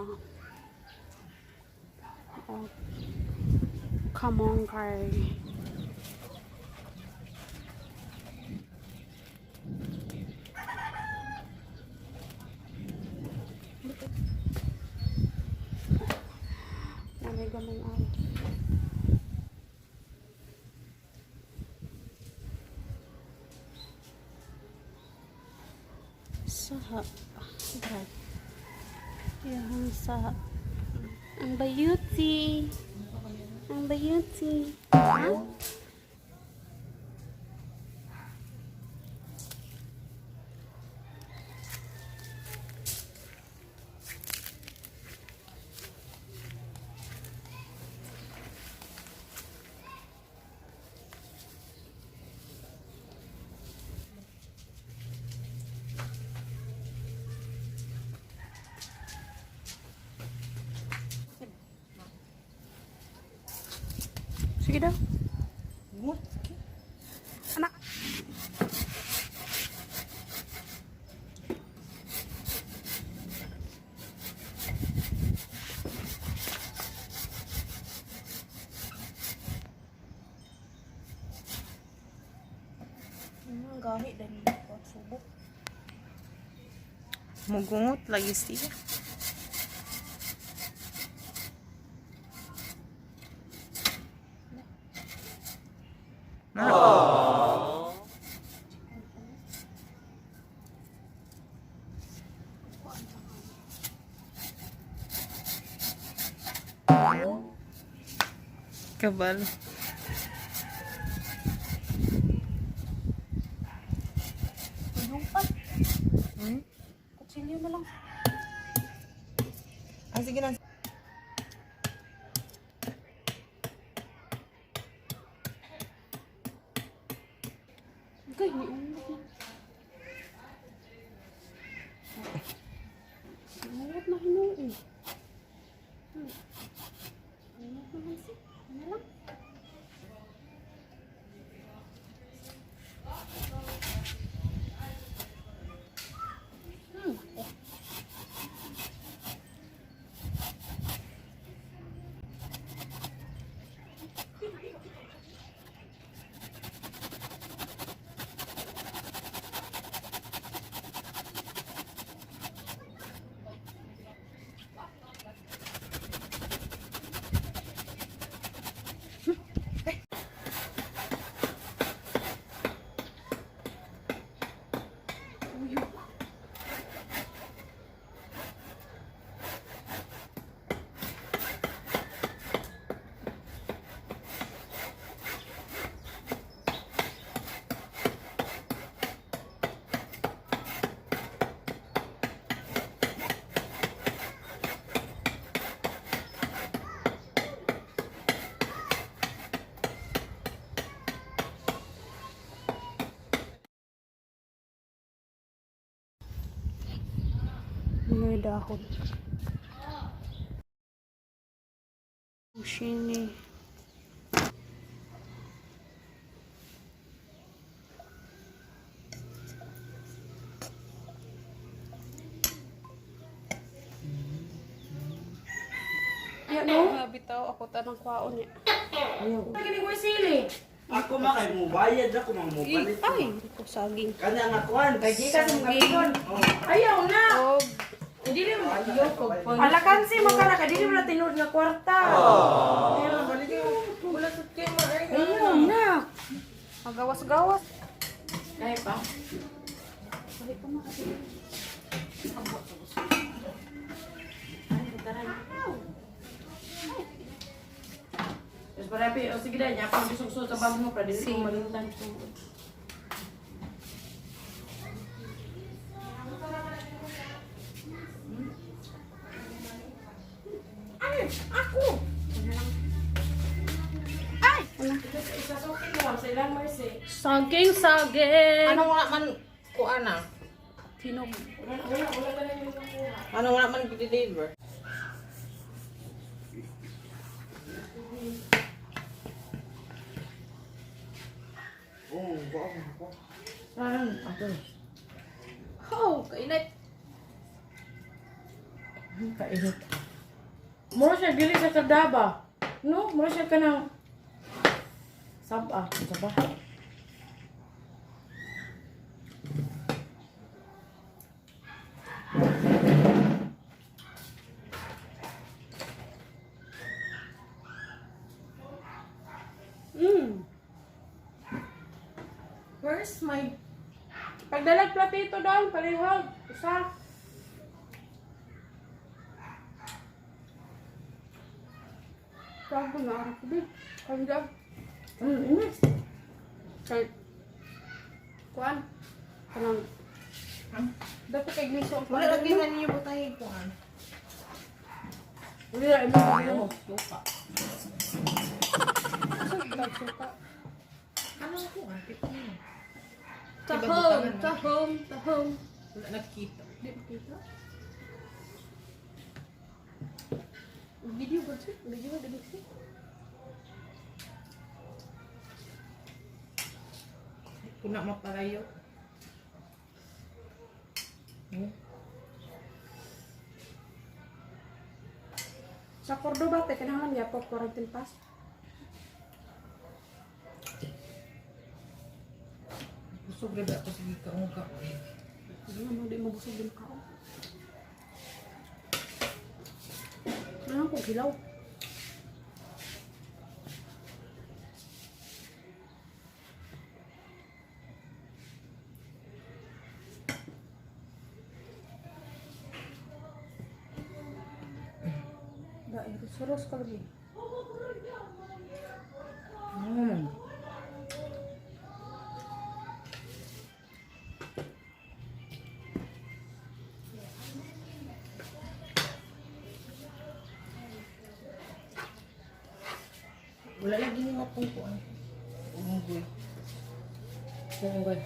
Oh, kamonggay. Namay gamay aw. Saha. Dry. Yung saha. Ang bayuti. Ang bayuti. Ha? Sige daw. Anak. Ang gani dahil subok. Mugungot lagi siya. Kabal. Yung pa. Hmm? Kutsilyo na lang. Ah, sige na. Gay, may ungot na. Ungot na hinuon. Ungot na hansi. Ano lang? Oh. Uyok. Mga dahon. Shini. Ya no, bitaw ako tanang kwaon niya. Ako ma kay mo bayad ako mang mo palit. Ay, ko saging. Kana nga kuan. Kay di ka sa mga Ayaw na. Og Hindi mo. Alakan si makara ka dili mo na tinuod nga kwarta. Ayaw na. Magawas-gawas. Kaya pa. Tapos para o sige dahil niya, akong gisugsug sa bag mo, para dili ko malutan. Ay, ako! Ay! Isasukin mo lang sa ilang mercy. Saging, saging. Ano wala man kuan ah? Tinog. Wala, wala, wala ka na yung nakuha. Ano wala man deliver? Oh, wow. Parang ako. Oh, kainit. Kainit. Mura siya dili sa kadaba. No, mura siya kanang saba, saba. Where's my Pagdalag platito doon, palihog. Isa. Bago na ako, babe. Kanda. Init. Kay... Kuan. Kanang... Dapat kay gliso ang Wala lagi na ninyo butahin kuan. Wala imo. Suka. Suka. Anong kuan? Pipino. Tahong, tahong, tahong. Wala nakita. Di makita. Video ba siya? Video ba dili siya? Kuna mapalayo. Sa Cordoba, te, kinahanglan niya po quarantine pass. Busog na ba ako sige kaong kaon. Ano naman, di mabusog din kao. Ano kung hilaw? Dahil suros ka lagi. Wala lagi ni mapong kuan. Unggoy. Unggoy.